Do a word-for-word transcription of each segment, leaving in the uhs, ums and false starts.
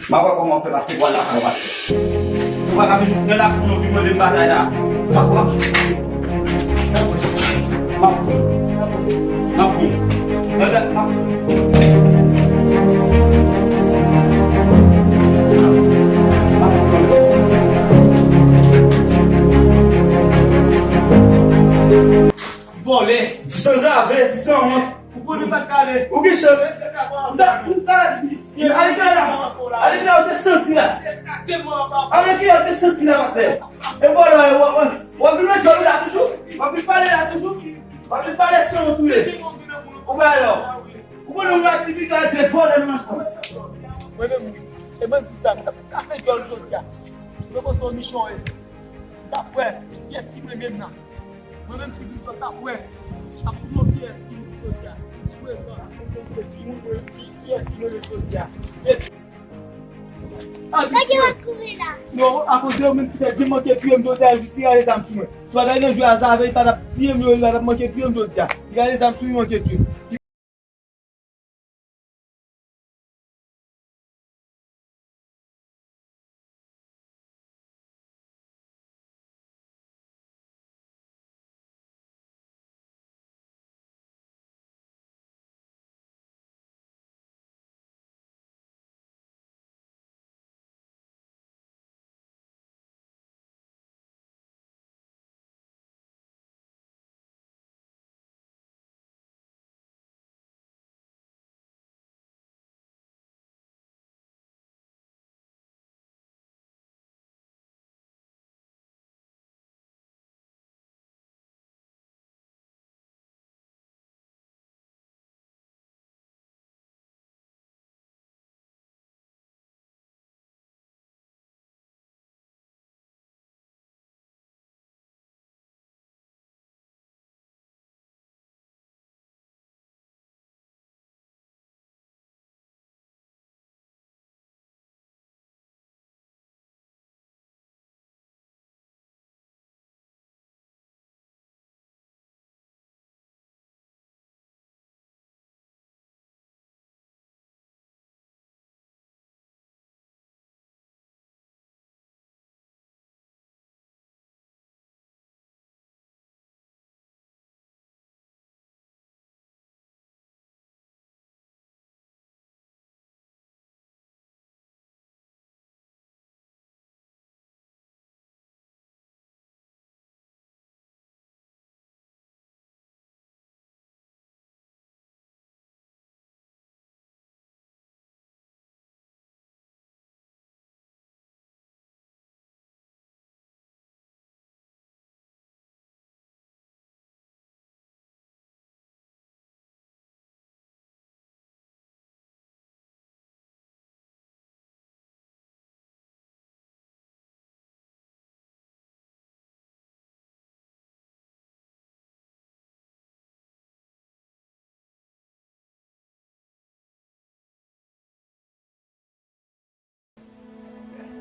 M ap wè kòman w fè pase vwal la pou w pase. Ou pa ka vin nan lakou nou vin mande m batay la. M ap, m ap, m ap, m ap, m ap, m ap, vòlè, sanzave, sanwont. Ou konnen pa t kale. Ou gen chans. M ta, m ta di, ale kay la. Ale kay la, ou te santi la. Ale kay la, ou te santi la, patnè. E bon, la, w ap, w ap vin met djòl ou la toujou. W ap vin pale la toujou. W ap vin pale sanwont ou ye. Ou ba yo. Ou konnen ou la tipi ka de vòlè nou ansanm. Mwen menm, wi. E mwen di sa, m ta, m ta fè djòl jodi a. Mwen konn son michon ye. M t ap wè kiyès ki mwen menm nan. Mwen menm ki di sa, m t ap wè. M t ap wè kiyès ki mwen jodi a. Ki prezan, ki prezan, ki prezan, kiyès ki mwen menm jodi a. E Sa ki w ap kouri la? Non, akoz yo menm ki fè di manke tiye m jodi a, jis li gade zam sou mwen. Si w pa t al nan jwe a, sa avè li pa t ap tiye m, yo, li pa t ap manke tiye m jodi a. Li gade zam sou li, manke tiye m.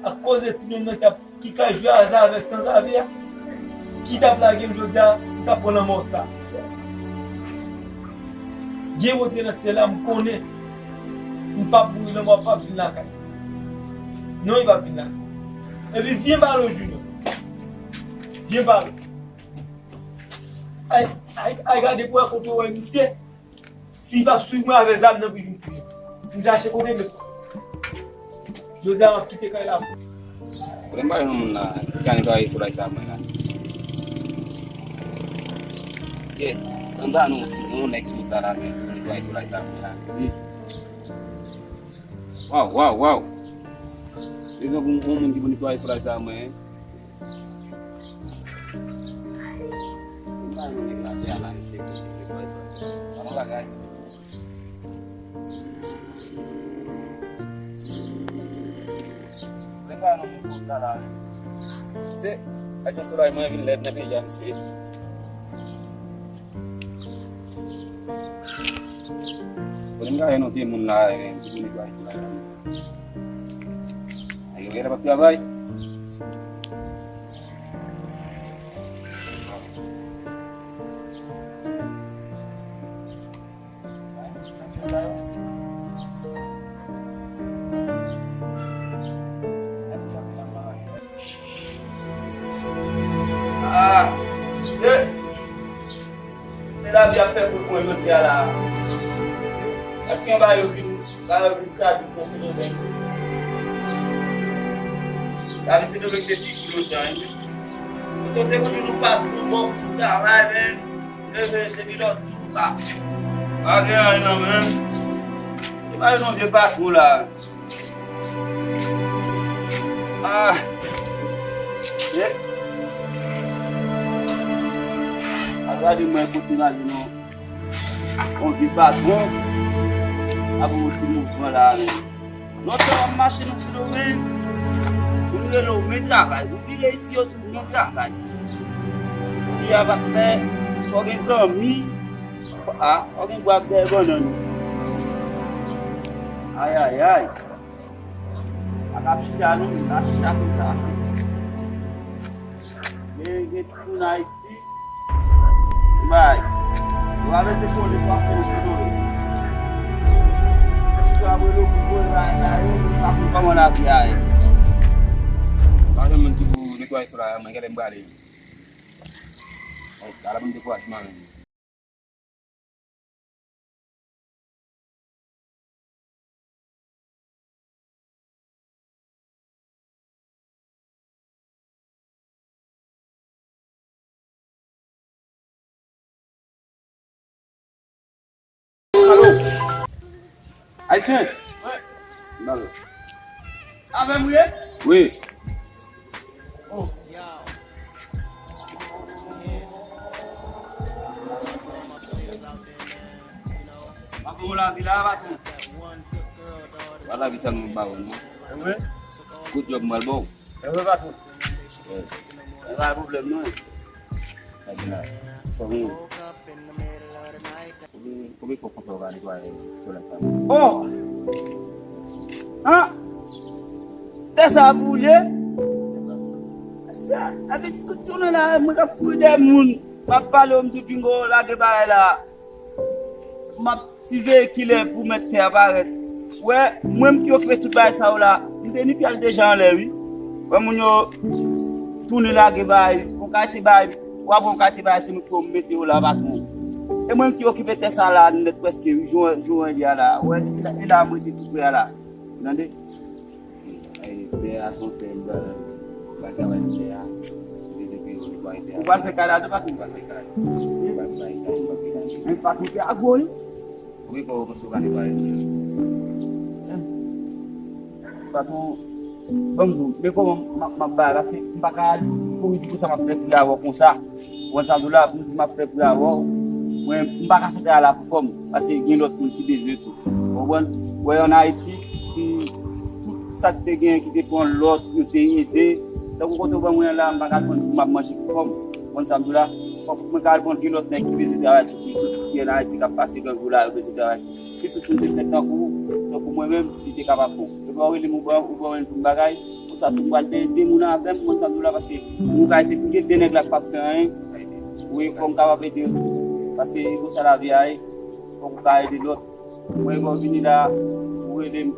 Ak koze ti nonm nan k ap, ki ka jwe aza avèk sanzave a, ki t ap lage m jodi a, m t ap pran lanmò sa. Gen kote nan syèl la, m konnen m p ap mouri, lanmò p ap vin lakay. Non, li p ap vin lakay. Epi vyen balon Junior. Vyen balon. Ay, ay, ay, gade pou wè kote w wè misye. Si li p ap swiv mwen avè zam nan pou vin touye m. M chache kote m met. Jodi a m ap kite kay la. Kote m pa jwenn moun la ki ka netwaye solay sa mwen la. Ye, anba nou ti bon nèg sou ta la men pou netwaye solay sa mwen la. Wi. Waw, waw, waw. Bezwen pou yon moun ki pou netwaye solay sa mwen. M pa yon nèg la te a la misye ki netwaye solay sa. Pa nan bagay. Lè pa nan moun sot la la. Se, ak yon solay mwen vin lèd nan peyi a misye. Kote m ka jwenn yon pye moun la, eh, ki pou netwaye solay la. Nèg yo genlè p ap travay. Jodi a la, èske ba yo vin, ba yo vin sadik nan Sendomeng? Gade Sendomeng te figi lontan, wi. Kote te konn nou patwon bon pou travay, men. Leve depi lòt jou, pa, pa gen anyen nan men. Se pa yon vye patwon la. Ah. Ye. A gade mwen kote m ale non. Yon vye patwon. Ap yon ti mouvman la men. Lontan w ap mache nan Sendomeng, moun rele w men travay. Ou vire isi yo tou men travay. Kounye a pa fè, fò gen zanmi. Ah, fò gen bwa dèyè bannann. Ayayay. A ka chita non, a ka chita konsa. Gen, gen timoun Ayiti. Bay. Yo pa mete polis, pa polis, non. Sa mwen nou pou mwen la, la, yo, nou pa pou kòman la vi a ye. Pa gen moun ki pou netwaye sou la, mwen, gade m prale. Ay, ala moun dekourajman, men. Alo. Ayisyen. Wi. Avè m wi? Wi. Oh. Patwon, lavi la, patwon. Pa lavi sèlman m ba ou non. Wi. Good job m pral ba w. Ewe, patwon. Yes. E pa pwoblèm non. Sa gen la. Fò m. Konbyen, konbyen fwa konsa w ka netwaye solèy sa? Oh! An! Tè sa boule? Sa, epi tout jounen la, mwen k ap kouri dèyè moun. M ap pale w, m di w, Pingo, lage bagay la. M ap siveye kilè pou mèt tè a parèt. Wè, mwen m ki okipe tout bagay sa yo la. M te ni pye al deja anlè, wi. Wè, moun yo tounen lage bagay, yon kalite bagay, w ap wè yon kalite bagay, se mwen ki mete yo la, patwon. E mwen ki okipe tè sa la nèt prèske, wi, jou, jou an ye a la. Wè, e la, e la mwen te tou prè a la. Tande? Ay, tè a se yon tè m pral, m pral travay nan tè a. Depi yo netwaye tè a. Ou pral fè kay la tou, patwon? M pral fè kay. M pral fè kay, m pral fè kay. Men patwon, tè a gwo, wi. Wi, kòman w panse w ka netwaye l? Patwon, ban m di w, men kòman m ap, m ap bay la, se m pa ka kouri di konsa m ap fè pri avè w konsa. Ou konn sa m di w la, pou m di m ap fè pri avè w, mwen, m pa ka fè travay la pou kò m, paske gen lòt moun ki bezwen tou. Ou konprann? Ou wè, ann Ayiti, si tout sa k te genyen ki te pran lòt, yo te ede, tankou kote w ban mwen an la, m pa ka konn pou m ap manje pou kò m. Ou konn sa m di w la? Fòk mwen ka al pran gen lòt nèg ki bezwen travay tou, ki sot, ki ann Ayiti, k ap pase grangou la, yo bezwen travay. Si tout moun te fè tankou, tankou mwen menm, li te kapab bon. Epi w rele m, ou ban, ou ban mwen pou m bagay, konsa tou m pral ede moun avè m, ou konn sa m di w la, paske nou ka ede, m gen de nèg la k p ap fè anyen. Wi, fò m kapab ede yo tou. Paske e konsa lavi a ye, fòk ou ka ede lòt. Mwen, lè w vini la, ou rele m,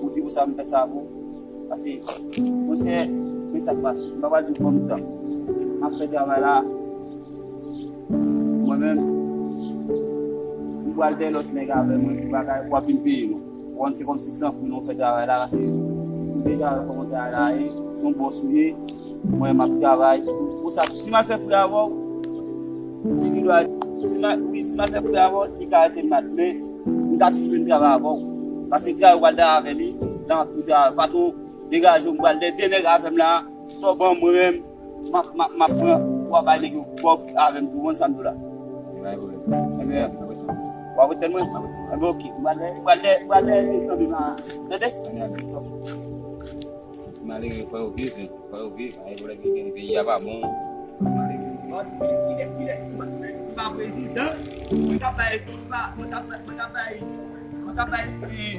ou di konsa m fè sa pou ou. Paske, monchè, men sa k pase. M pa pral di w ban m tan. M ap fè travay la. Mwen menm, m pral dèyè lòt nèg avè mwen pou bagay, pou w ap vin peye nou. Ou konn, se kòmsi san kou nou fè travay la, paske ou deja wè kòman travay la ye, se yon bòs ou ye. Mwen, m ap travay. Pou sa tou, si m al fè pri avè w, li gen dwa, si m al, wi, si m al fè pri avè w, li ka rete m la, men m ka toujou vin travay avè w. Paske travay ou pral travay avè li, la m ap tou travay. Patwon, degaje w, m pral de, de nèg avè m la, sa w ban mwen menm, m ap, m ap, m ap pran, w ap bay nèg yo kòb avè m tou, konn sa m di w la. Pa gen pwoblèm. Ebyen, w ap retenn mwen? Ebyen, oke, m pral de, m pral de, m pral de, tande la. Tande? Malere, fò yo viv, wi. Fò yo viv, ay, vòlè ki gen peyi a pa bon. Bon, kilè, kilè, kilè, kilè, ki pa prezidan, mwen ka bay, mwen ka, mwen ka, mwen ka bay, mwen ka bay, eh,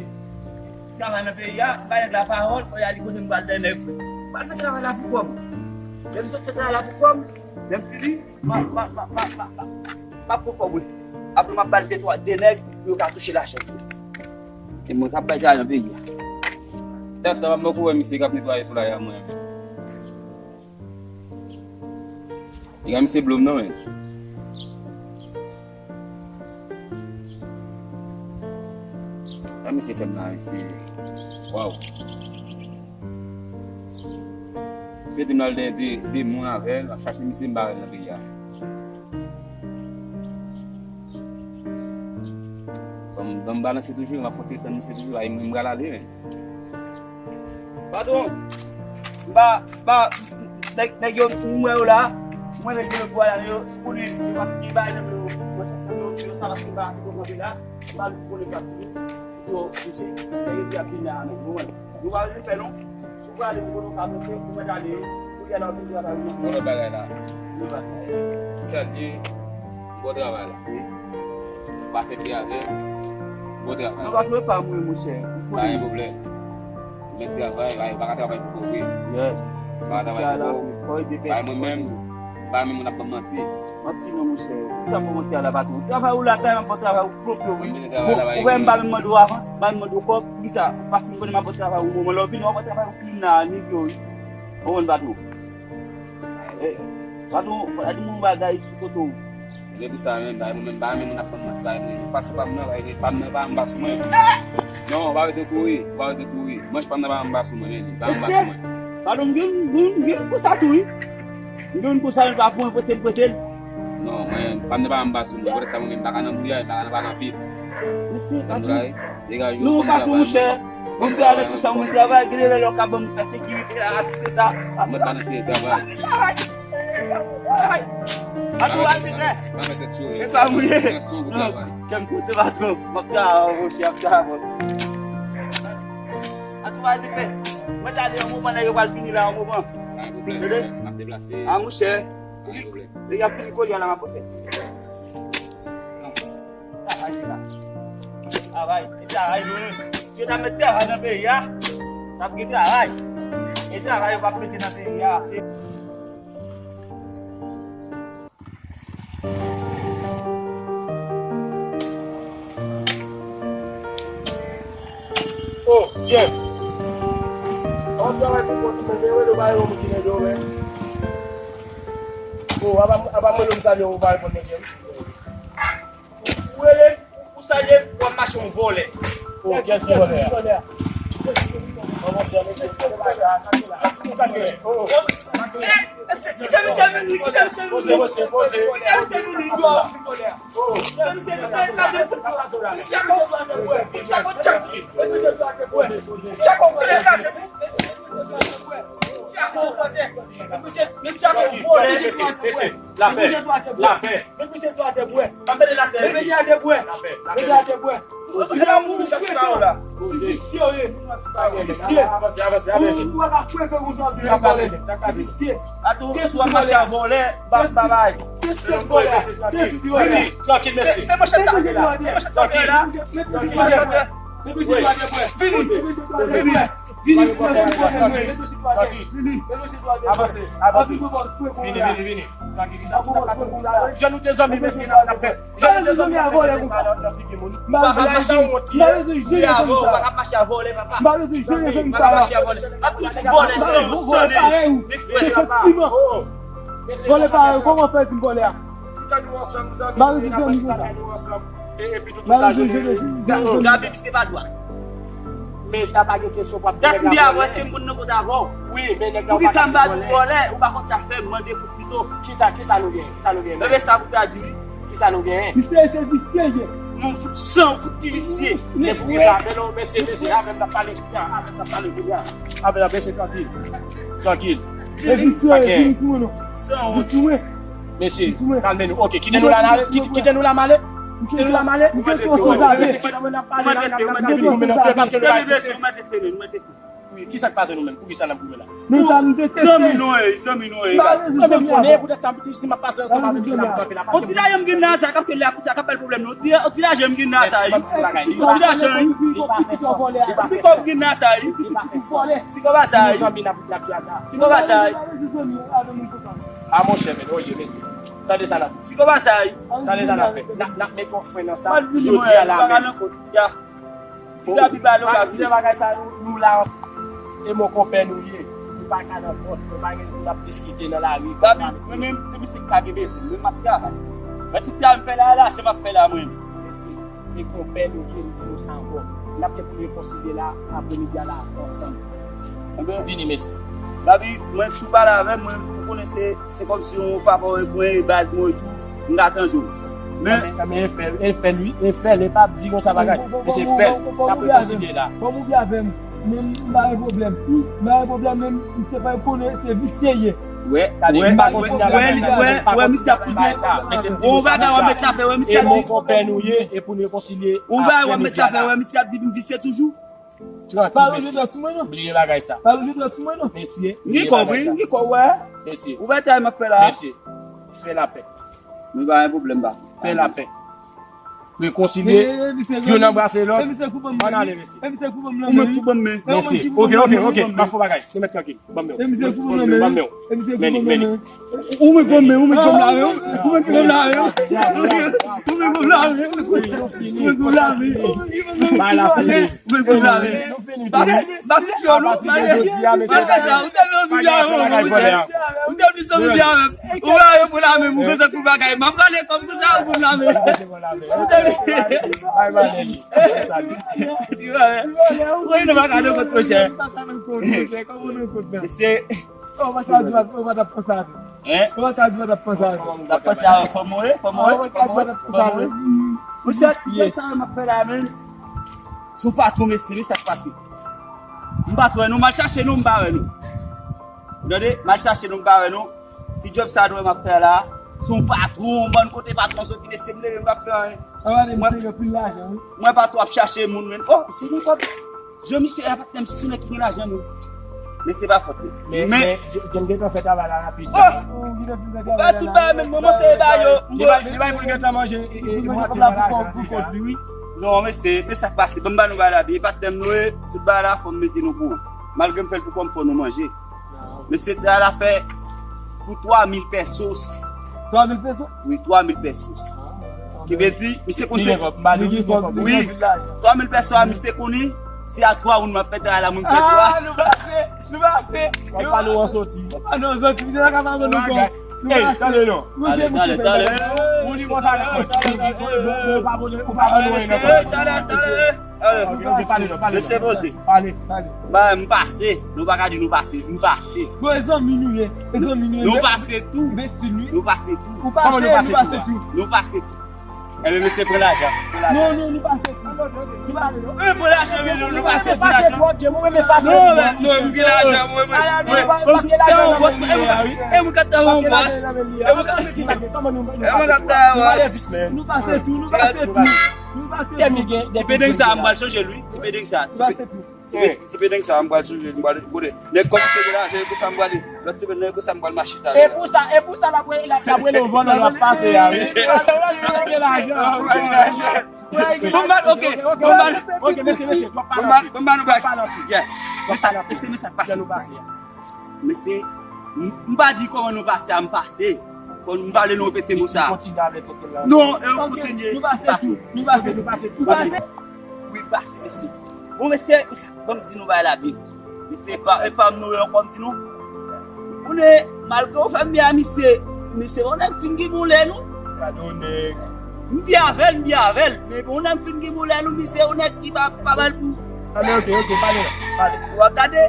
travay nan peyi a, bay nèg la pawòl, fò y al li kote m pral dèyè nèg. M pral fè travay la pou kò m. Lè m sot fè travay la pou kò m, lè m fini, m a, m a, m a, m a, m a, m a, m ap pran kòb wi. Apre m ap ba l de twa, de nèg pou yo ka touche lajan. E mwen k ap bay travay nan peyi a. Dat sa m ap manke wè misye k ap netwaye solèy a mwen. Li ka misye blo m non men. Mesye fè m la, mesye. Waw. Misye di m l al de, de, de moun avè l, ap chache misye m pa wè l nan peyi a. Ban m, ban m balanse toujou, m ap kontinye tann misye toujou, ay, m pral ale, men. Patwon, m pa, m pa, nèg, nèg yo, m wè yo la, m wè nèg yo pou al yo, pou li, yo pa ki bay nan yo, yo, yo, sa la, m pa, yo kanpe la, m pa konnen pa. Yo, misye, nèg yo di ap vin la, men, nou wè. Nou pa vin fè non. Si w prale pou nou ka monte, pou mwen ale, pou y al ap vin travay, non. Yon lòt bagay la. Yon lòt bagay. Sèl li, bon travay la. Wi. Ou pa fè pye avè l. Bon travay. Non, pa dwe pa mwen, monchè. Pa gen pwoblèm. Ou mèt travay, pa, pa ka travay pou kòb, wi. Yeah. Pa ka travay pou kòb. Bay mwen menm, pa menm moun ap ban m manti. Manti non, monchè. Kisa pou manti a la, patwon? Travay ou lakay, m ap fè travay ou pwòp yo, wi. Ou wè m pa menm mande w avans, m pa menm mande w kòb, poukisa? Paske m konnen m ap fè travay ou moman. Lè w vini, w ap fè travay ou pi nan nivo, wi. Ou konprann, patwon? Eh, patwon, pa di moun bagay sou kote w. Depi sa menm, bay mwen menm, bay mwen moun ap ban m manti, bay mwen. Fason pa m nan, bay mwen, pa m nan, pa m ba sou mwen. Non, ou pa bezwen kouri, ou pa bezwen kouri. Manch pa m nan pa anba sou mwen, men li pa anba sou mwen. Mesye, padon, m gen, m gen, m gen pou sa tou, wi. M gen pou sa, men pa pou mwen prete, m prete l. Non, mwen, pa m nan pa anba sou mwen. Poutèt sa, mwen menm, m pa ka nan bouyay, m pa ka nan pale anpil. Mesye, padon. Degaj ou. Non, padon, monchè. Mwen se avèk ou sa, mwen travay, gen lè lè w ka ban m fè sekirite la, asiste sa. Mwen pa nan sekirite travay. Travay. Travay. Patwon, al vite. Pa mete tèt sou ou. E pa mouye. Pran sou pou travay. Kè m kote patwon. M ap travay, monchè, m ap travay. An tou va zipe. Mwen ta de yon moman, nèg yo pral vini la yon moman. Pa gen pwoblèm, n ap deplase. A, monchè. Pa gen pwoblèm. Nèg y ap vini kounye a la, m ap pase. Travay, nèg la. Travay, e travay, nou menm. Si yo ta met travay nan peyi a, t ap gen travay. E travay yo p ap mete nan peyi a, se Oh, Jeff. An travay pou kont ou, men rele w, pa yon moun ki rele w, men. Oh, apa, apa mwen menm salye w, ou pa reponn mwen, Jeff. Ou rele, ou salye, w ap mache yon vòlè. Oh, kiyès ki vòlè a? Kite misye vini, kite misye vini, kite misye vini. Lapè, lapè. Avanse, avanse, avanse. Atou, si w ap mache a vòlè, ba, ba, bay. Vini, trankil, mesye. Se manchèt la. Se manchèt la. Trankil. Vini. Vini. Vini. Avanse, avanse. Vini, vini, vini. Trankil. Jan nou te zanmi, mesye, n ap fè. Jan nou te zanmi, n ap fè sa nan figi moun. Ou pa ka mache a wont li. Ou pa ka mache a vòlè, papa. Ou pa ka mache a vòlè. Ap tout vòlè, san wont, san nez. Nèg frè, papa. Vòlè parèy ou, kòman fè di m vòlè a? M tande nou ansanm, zanmi, n ap pase nou ansanm. E, epi tou, tout lajounen. Gabi, misye pa dwa. Men ta pa gen kesyon pou ap di nèg la vòlè. Dat m di avè w, èske m konn nan kote avè w? Wi, men nèg la ou pa ka di vòlè. Poukisa m pa di w vòlè? Ou pa konn sa k fè m mande kout pito. Kisa, kisa nou genyen? Kisa nou genyen? Ebyen sa pou ta di wi. Kisa nou genyen? Misye se visye l ye. Nou fout san, fout ki visye. Men poukisa? Men non, mesye, mesye, avè m n ap pale kounye a, avè m n ap pale kounye a. Avè m, mesye, trankil. Trankil. E visye l ye, vin sou mwen non. San wont. Vin sou mwen. Mesye, kalme nou. Ok, kite nou la, la, ki-, kite nou la m ale. Kite nou la m ale. Mwen trete w, mwen trete w. Mwen trete w, mwen trete w. Paske nou pa respekte. Wi, kisa k pase nou menm? Poukisa n ap goumen la? Men sa nou deteste. Zanmi nou ye, zanmi nou ye. Mwen menm konnen, poutèt sa, si m ap pase ansanm avè misye, n ap kanpe la. On ti lajan m gen nan sa, k ap fè la konsa, k ap fè l pwoblèm nou. On ti, on ti lajan m gen nan sa, wi. On ti lajan, wi. Ti kòb gen nan sa, wi. Ti kòb a sa, wi. Ti kòb a sa, wi. A monchè, men, oye, mesye. Tande sa la. Ti kòb a sa, wi. Tande sa n ap fè. N ap, n ap mete yon fren nan sa. Jodi a la menm. Ti Gabi ba nou Gabi. Ti bagay sa nou, nou la. E mon konpè nou ye. Nou pa ka nan kont, nou pa gen pou n ap diskite nan lari konsa. Gabi, mwen menm, depi se ka gen bezwen, mwen m ap travay. Men tout travay m fè la, lajan m ap fè la mwen. Mesye, se konpè nou ye, m di nou sa ankò. N ap gen pou n rekonsilye la, apremidi a la, ansanm. Vini, mesye. Labi, mwen, si w pale avè m, mwen, ou konnen se, se kòmsi yon papa w mwen, e baz mwen e tou, m ka tande w. Men, men, men, e fè l, e fè l, wi, e fè l, e pa di konsa bagay. Mesye, fè l, n ap rekonsilye la. Bon, oubyen avè m. Mwen, m pa gen pwoblèm. M pa gen pwoblèm, men m se fè konnen se visye ye. Wè, wè, wè, wè, misye ap koze. Bon, bagay w ap met lapè, wè, misye ap di. E mon konpè nou ye, e pou n rekonsilye. Ou ba w ap met lapè, wè, misye ap di m visye toujou. Trankil, mesye. Bliye bagay sa. Bliye bagay sa. Mesye, bliye bagay sa. Mesye. Ou wè sa m ap fè la. Mesye, fè lapè. Nou pa gen pwoblèm, ba. Fè lapè. Rekonsilye. Youn anbrase lòt. Ann ale, mesye. Ou menm tou ban m men. Mesye, ok, ok, ok, pa fè bagay. Nou mèt trankil. Ban m men. Ban m men. Meni, meni. Ou menm ban m men, ou menm ban m la, wi. Ou menm ban m la, wi. Ou menm ban m la, wi. Ou menm ban m la, wi. Bay la pou li. Ou menm ban m la, wi. Ba, ba, ba, jodi a, mesye. Ou te vle anvi byen avè m, ou te vle anvi byen avè m. Ou la, yo pou la menm, ou kontan pou bagay. M ap rale kòm konsa, ou pou la menm. Ou te vle. Bay, bay, bay. Ou konn nou pa ka nan kont, monchè. Mesye. Oh, pa ta di, pa ta panse avè. Hein? Ou pa ta di, pa ta panse avè. Ou pa panse avè, fò mwen, fò mwen, fò mwen, fò mwen. Monchè, ti sa m ap fè la, men. Sou patwon, mesye, men sa k pase. M pa t wè nou, m al chache nou, m pa wè nou. Ou tande? M al chache nou, m pa wè nou. Ti djòb sa nou wè m ap fè la. Se yon patwon, yon bann kote patwon soti, mesye, m leve, m pa fè anyen. Mwen, mwen pa twò ap chache moun, men. Oh, se yon kòb. Jan misye a pa t menm si se nèg ki gen lajan, men. Men se pa fòt li. Men, men, Jan, Jan gentan fè travay la rapid. Oh! Ou pa tout bagay menm, mwen, mwen se ba yo. Li bay, li bay pou l gentan manje, e, e, e, manje kòb la pou kont li, wi. Non, mesye, men sa k pase. Ban m ba nou bagay la byen. E pa t menm nou ye, tout bagay la, fò m mete nou kouran. Malgre m fè l pou kò m, fò nou manje. Mesye, travay la fè pou twa mil pesos. Twa mil pesos? Wi, twa mil pesos. Ki vle di, misye konn se. Wi, twa mil pesos a, misye konnen, se a twa moun m ap fè travay la, mwen m fè twa. Ah, nou pase, nou pase. W ap pale w an soti. W ap pale w an soti, misye pa ka pale nou bon. Ey, tande non. Tande, tande, tande. Ou di konsa, non. Ou pa abone, ou pa abone, non. Mesye, tande, tande. Mesye poze. Pale, pale. Ba, m pase. Nou pa ka di nou pase. M pase. Bon, e zanmi nou ye. E zanmi nou ye. Nou pase tou. Nou pase tou. Ou pase, nou pase tou. Nou pase tou. Enben, mesye, pran lajan. Non, non, nou pase tou. Nou pase. Enben, pran lajan, men nou, nou pase, pran lajan. Non, men, non, m gen lajan, mwen, mwen. Mwen, se yon bòs, e mwen, e mwen ka ta yon bòs. E mwen ka, e mwen ka ta yon bòs. Nou pase tou, nou pase tou. Ti pedeng sa, m pral chanje l, wi. Ti pedeng sa. Ti pe-, ti pe-, ti pedeng sa, m pral chanje l, m pral kote. Nèg kòmanse gen lajan, e pou sa m pral, lòt semèn nan, e pou sa m pral mache talè. E pou sa, e pou sa, l ap, l ap, l ap rele w vòlò, l ap pase a, wi. Gen lajan. Bon, m pral, ok, bon, m pral, ok, mesye, mesye, w ap pale anpil. W ap pale anpil. Mesye, mesye, men sa k pase. Mesye, m, m pa di kòman nou pase a, m pase. Fò m pa vle nou repete mo sa. Kontinye avè tèt la. Non, e, kontinye. Nou pase tou. Nou pase, nou pase tou. Pase. Wi, pase, mesye. Bon, mesye, sa, ban m di nou bagay la byen. Mesye, e pa, e pa m nou ye ankò, m di nou. Ou konnen, malgre ou fè m byen a misye, misye, yon nèg fin gen bon lè, non. Gade yon nèg. M byen avè l, m byen avè l. Men yon nèg fin gen bon lè, non, misye, yon nèg ki pa, pa mal pou. Ah, men ok, ok, pale la, pale. W ap gade.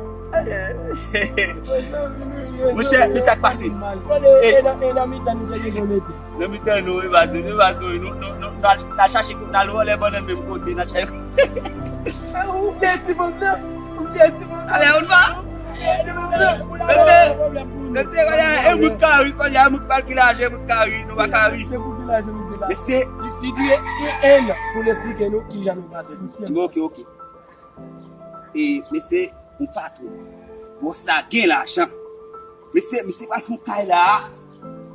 Monchè, men sa k pase. E, e nan, e nan mitan nou te gen mete. Nan mitan nou, e baz, e baz, nou, nou, nou, nou al, nou al chache, nou al vòlè bannann menm kote, nou al chache. Ou te di bon nan, ou te di bon nan. Ale, ou va. Mesye, mesye, kounye a, e moun ka ri, kounye a, moun k pral ki lajan, moun ka ri, nou pa ka ri. Mesye. Li, li di e, e, en an pou l esplike nou kijan nou pase. Ok, ok. E, mesye, yon patwon. Bòs la gen lajan. Mesye, misye pral fè yon kay la.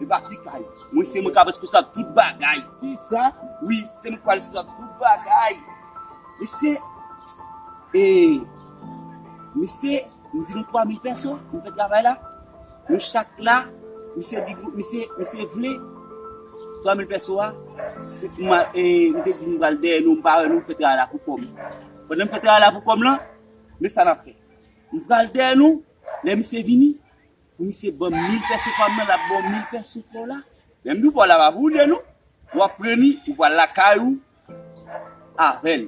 E pa ti kay. Mwen, se mwen k ap responsab tout bagay. Kisa? Wi, se mwen k pral responsab tout bagay. Mesye, e, mesye, m di nou twa mil pèso, m fè travay la. Nou chak la, misye di, misye, misye vle twa mil pèso a, se pou mwen, e, m te di m pral dèyè nou, m pa wè nou, m fè travay la pou kò m. Pandan m fè travay la pou kò m lan, men sa n ap fè. M pral dèyè nou, lè misye vini, pou misye ban m mil pèso pa m nan, l ap ba w mil pèso pa w la. Lè m di w pa w la, pa pou w li non. W ap pran li, ou pral lakay ou avè l.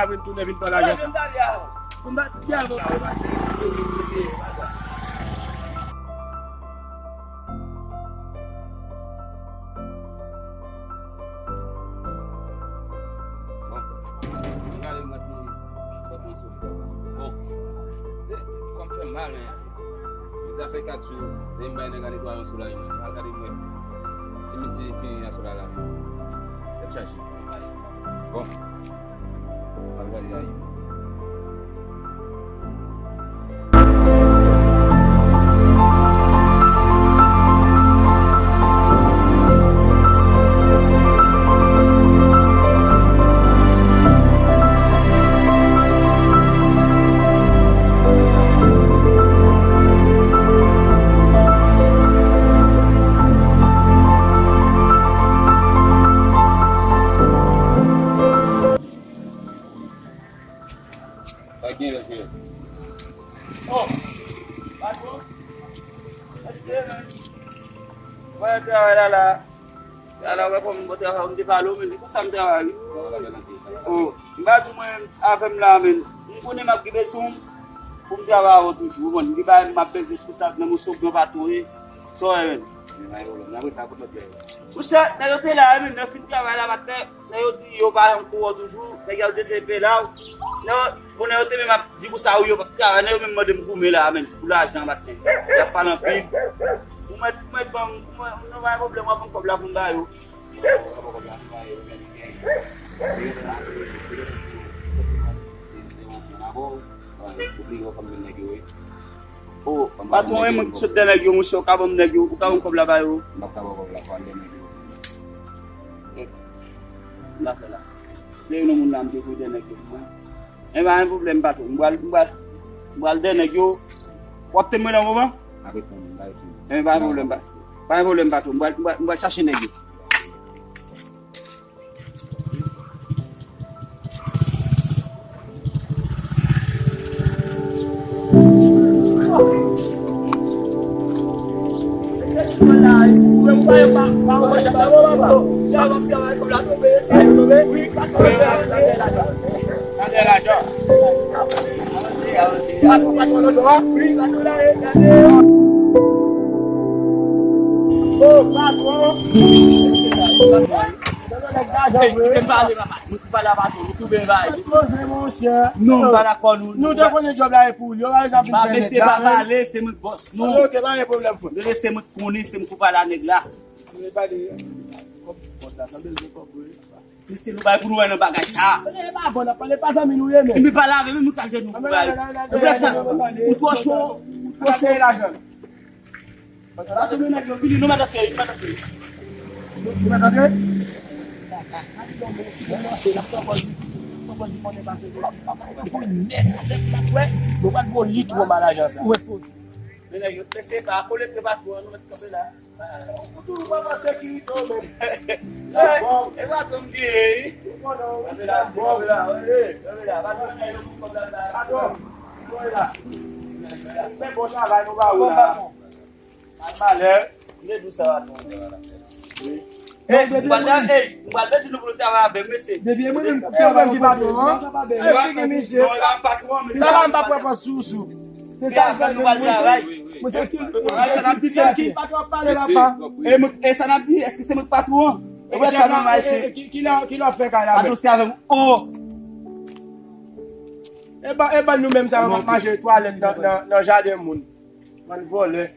ka vin tounen vin pran lajan sa. Pou m pa di avè w. Bon, gade mwen si pòt mwen sou li. Bon, se kò m fè mal, men. Sa fè kat jou, depi m bay nèg la netwaye yon solay, mwen. Al gade mwen. Si misye fini nan solay la, tèt chaje. Bon. Al gade la. Sa gen lè fè. Oh, patwon. Mesye, men. Mwen travay la la. Ala wè kòm mwen travay, m te pale w, men se konsa m travay, wi. Oh, m pa di mwen avè m la, men. M konnen m ap rive sou m pou m travay avè w toujou, ou konprann. M te bay m ap bezwen sou sa, nan moso gran patwon, wi. Sa w wè, men. Monchè, nèg yo te la, men, nan fin travay la, maten, nèg yo di yo pa janm kou wè w toujou, nèg yo deseye peye la, nèg yo Bon, nèg yo te menm ap di konsa, wi, yo p ap travay, nèg yo menm mande m goumen la, men, pou lajan maten. Y ap pale anpil. Ou mèt, ou mèt ban m, ou mèt, nou pa gen pwoblèm, w ap ban m kòb la pou m ba yo. Patwon, e mwen ki sot dèyè nèg yo, monchè, ou ka ban m nèg yo, ou ka ban m kòb la ba yo. M p ap ka ba w kòb la, pa dèyè nèg yo. M pa fè la. Dèyè yon moun la, m te voye dèyè nèg yo pou mwen. E pa gen pwoblèm, patwon. M pral, m pral, m pral dèyè nèg yo. W ap tann mwen nan moman? M ap reponn, m ap reponn. E pa gen pwoblèm, pa, pa gen pwoblèm, patwon. M pral, m pral, m pral chache nèg yo. Kite m pale, papa. Mwen ki pale a patwon, nou tou byen bay. Poze, monchè. Non, m pa dakò, nou. Nou te konnen djòb la e pou yo, pa sa vin fè mesye pa pale, se mwen k bòs nou. Ok, pa gen pwoblèm, frè. Mesye, se mwen k konnen, se mwen ki pale a nèg la. Mesye, nou bay pou nou wè nan bagay sa. E pa bon, n ap pale, pa zanmi nou ye, men. Epi pale avè m, mwen k al jwenn nou pou bay. Ou twò cho, ou twò cho. Sa tou nou nèg yo vini, nou mèt antre, nou mèt antre. Nou, nou mèt antre? Bon, non, se la, pran pòz, pran pòz, konnen pase, pran pòz, nèt, nèt, la, wè. Nou pa t bon li twò malajan sa. Men nèg yo, mesye, pa kole, tre patwon, nou mèt kanpe la. Ou toujou pa nan sekirite, ou menm. E pa tou m gen, wi. Kanpe la, kanpe la, kanpe la. Patwon, nèg yo pou kòb la, la. Patwon, kanpe la. Men bon travay, nou ba ou la. Al malè. M te di w sa, patwon. Wi. Ey, m pral, ey, m pral bezwen nou pou nou travay avè m, mesye. Depi e mwen menm ki patwon an. Ey, figi misye. Sa va, m pa pran pòz sou, sou. Se sa avè nou pral travay. Mwen se ki, mwen se ki patwon ap pale, papa. E mwen, e sa n ap di, èske se mwen ki patwon an? E wè sa nou mal se. Ki, ki lè, ki lè w fè kay la menm? Patwon se avè m. Oh! E ban, e ban nou menm sa, nou p ap manje twalèt nan, nan, nan jaden moun. Bann vòlè.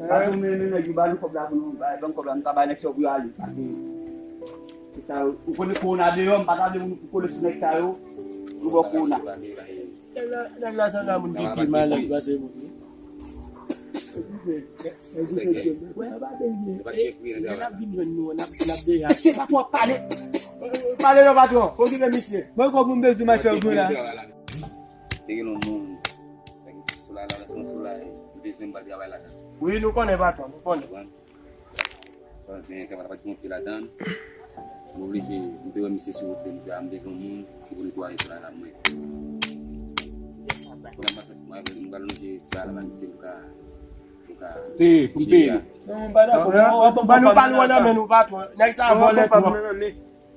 Patwon, men, men nèg yo ba nou kòb la pou nou bay, ban kòb la, nou ta bay nèg sa yo pou yo ale. Paske se sa yo, ou konnen kowona deyò, m pa ta vle moun pou kole sou nèg sa yo, nou ba w kowona. Nèg la, nèg la sanble a moun ki pi malad pase moun. Wè, n ap vin jwenn nou, n ap, n ap deja. Mesye, patwon ap pale. Pale non, patwon. Okipe misye. Mwen kwè pou m bezwen m al fè yon grenn la. Te gen yon moun, nèg sou la, la, sou la, li bezwen m pa travay la. Wi, nou konnen, patwon, nou konnen. Konprann? Bon, men kè pa t gen pye ladan. M oblije, m te wè misye sou wout, m di a, m bezwen yon moun ki pou netwaye travay la mwen. Kounye a, m pral lonje ti bagay la ba misye pou ka, pou ka peye, pou m peye. Non, m pa dakò. Ban nou pa lwen nan men nou, patwon. Nèg sa a vòlè twòp.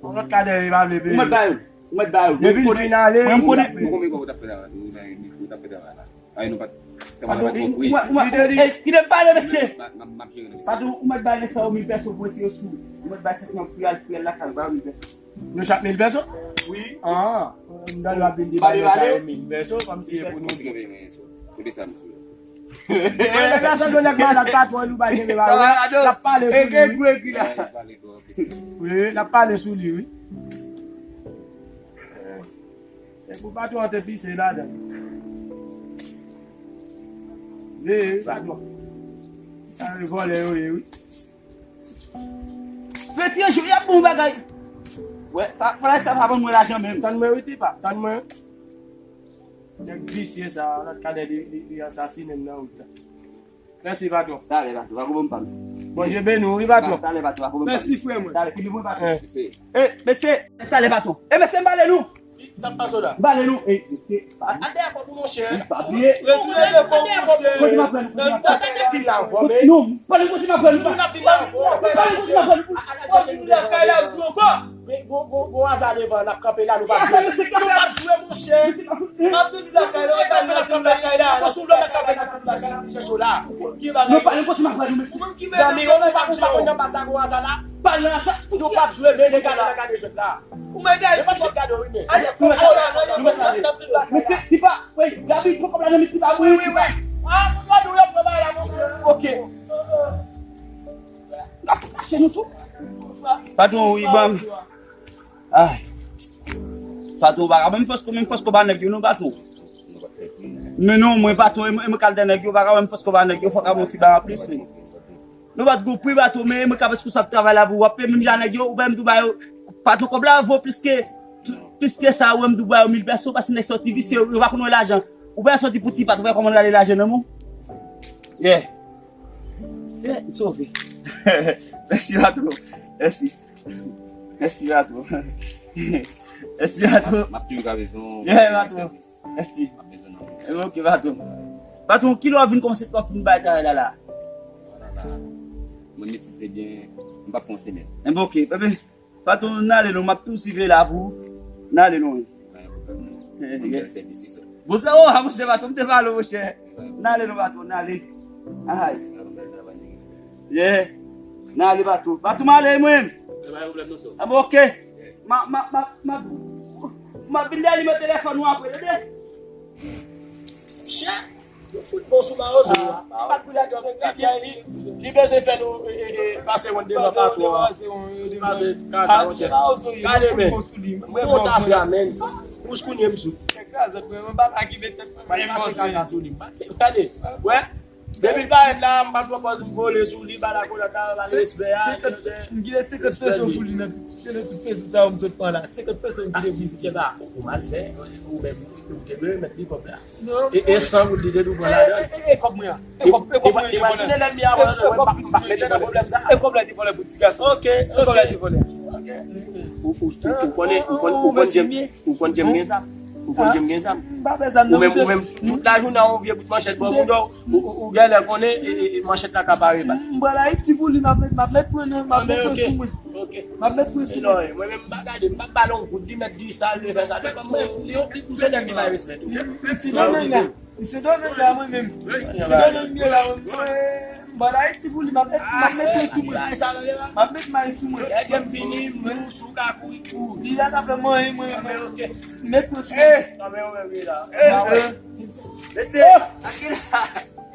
Yon lòt kadè, li pa vle peye. Ou mèt ba yo. Ou mèt ba yo. Depi l fin ale, mwen, m konnen. Mwen, konbyen gwo ou t ap fè travay? Ou t ap fè travay la. Ay, nou pa t, travay la pa t bon pou li. Li te di, kite m pale, mesye. M ap, m ap, m ap jere nan mesye. Patwon, ou mèt bay nèg sa yo mil pèso pou retire sou li. Ou mèt bay senk moun pou y al, pou y al lakay, ba yo mil pèso. Nou chak mil pèso? Wi. Ah, m ta dwe ap vin debake nèg sa yo mil pèso, kòmsi e pou nou. Kote sa, mesye? Nèg la sanble nèg malad, patwon, nou bay kenbe ba yo. L ap pale sou li, wi. Wi, l ap pale sou li, wi. Se pou patwon an te pise ladan. Wi, wi, patwon. Sa yo vòlè yo ye, wi. Retire jou, y ap bon bagay. Wè, sa, fò sa pa ban mwen lajan menm. Tann mwen, wi, tipa. Tann mwen. Nèg visye sa, lòt kadè li, li, li ansasinen m nan wout la. Mèsi, patwon. Talè, patwon, pa koube m pa m. Bondye beni w, wi, patwon. Talè, patwon, pa koube m pa m. Mèsi, frè mwen. Talè, koube mwen, patwon. Eh, mesye, talè, patwon. Eh, mesye, m pale nou. Sa k pase w la? M pale nou. Eh, mesye, pa nou. Al dèyè kò pou monchè. Wi, pa bliye. Retounen de kò pou monchè. Kote m ap pran nou? Kote m ap pran nou? Kote m ap pran nou? Non, pale kote m ap pran nou. Pale kote m ap pran nou. Al chèche nou lakay la, nou ankò. Gon, gon, gon aza devan, n ap kanpe la, nou p ap jwe. Nou p ap jwe, monchè. M ap vin lakay la, nou kanpe lakay la. Ou sou vle m kanpe lakay la, m chèche w la. Ou konn ki bagay. Non, pale kote m ap pran nou, mesye. Ou konn ki bagay. Zanmi, ou pa konn nan baz la, gon aza la. Pale nan sa. Nou p ap jwe, men nèg la gade jwèt la. Ou mèt gade. Yo pa t gade, wi, men. Mesye, tipa, wi, Gaby, pran kòb la nan men tipa, wi, wi, wi. Ah, nou gade, wi, ap pran bagay la, monchè. Ok. N ap fache nou sou. Patwon, wi, ban m. Ay. Patwon, pa ka menm fòs, menm fòs kòb a nèg yo, non, patwon. Men non, mwen, patwon, e mwen, e mwen k al dèyè nèg yo, pa ka menm fòs kòb a nèg yo, fòk a bon ti bagay anplis, men. Nou pa t gon pri, patwon, men e mwen k ap responsab travay la pou w ap peye menm jan nèg yo, ou pa menm tou ba yo, patwon, kòb la vo plis ke, plis ke sa, ou menm tou ba yo mil pèso, paske nèg sòti visye, yo pa konn wè lajan. Ou pa sòti pou ti pat, ou pa kòmann rale lajan nan men w. Yeah. Se, m sove. Mèsi, patwon. Mèsi. Mèsi, patwon. Mèsi, patwon. M ap toujou ka bezwen w. Yeah, patwon. Mèsi. M ap bezwen w. Eh, ok, patwon. Patwon, kilè w ap vin kòmanse, w ap vin bay travay la, la? Mwen meti te byen, m p ap fè yon semèn. Eh, ok, bebe. Patwon, n ale non, m ap tou siveye la pou ou. N ale non. Pa gen pwoblèm, non. Eh, m fè sèvis isit. Bon, sa, oh, ah, monchè, patwon, m te pale w, monchè. N ale non, patwon, n ale. Ay. Yeah. N ale, patwon. Patwon, m ale, mwen. Pa gen pwoblèm, non, sir. Ah, bon, ok. M a, m a, m a, m a, m a vin dèyè nimewo telefòn ou apre, tande? Chè! Nou fout bon sou Mawozo a. Li pa t pou lage yon nèg la kay li. Li bezwen fè nou, e, e, e, pase wonn devan patwon an. Li pase kaka, monchè. Gade, men. Mwen bon ta fè a, men. Wouch kounye m sou. Mwen pase kaka sou li. Gade. Wè. Depi l parèt la, m pa pran pòz m vole sou li, ba l akolad la, ba l respè a. M kite senkant peso pou li nan tout, nan tout peso sa yo m sot pran la. Senkant peso m kite pou li. Ou mal fè, ou menm, ou te dwe mèt li kòb la. E, e san goud li te dwe pran ladan l. E, e, e, kòb mwen an. E kòb, e kòb mwen an. E kòb la te vòlè pou ti gason. Ok, ok. E kòb la te vòlè. Ou, ou, ou, ou konnen, ou konnen, ou konnen jan, ou konnen jan m gen zam. Ou konnen jan m gen zam. Ou menm, ou menm, tout lajounen, yon vye bout manchèt bò bouda w, ou, ou, ou genlè konnen, e, e, e, manchèt la ka pare bal. M pral Ayiti pou li, m ap met, m ap met pwen nan, m ap met pwen sou mwen. Ok. M ap met pwen sou mwen. Mwen menm, m pa gade, m pa ba l yon goud, li mèt di sa, li fè sa, li pa mwen, li, li, m se nèg li bay respè tou. M se donnen la. M se donnen la, mwen menm. M se donnen m ye la, mwen menm. M pral Ayiti pou li, m ap met, m ap met pwen sou mwen. M ap met may sou mwen. Lè m vini, m nou sou ka kouri, kouri. Li la ka fè mwen, mwen, mwen. M met pwen sou mwen. Mesye, sa ki la?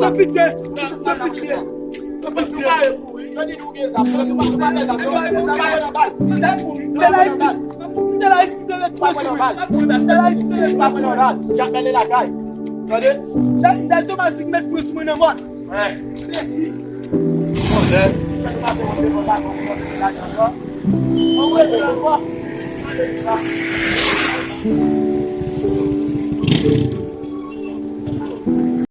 San pitye. San pitye. San pitye. Yo di nou gen zam. Nou pa, nou pa fè zam, non. Nou pa nan bal. Nou pa nan bal. Nou pa nan bal. Nou pa nan bal. Jack Bèlè lakay. Tande? Dèl Tomazik met pwen sou mwen nan mòn. Wi. Manje. Fè nou pase yon devan la, nou mete lajan ankò. Nou mete lajan ankò.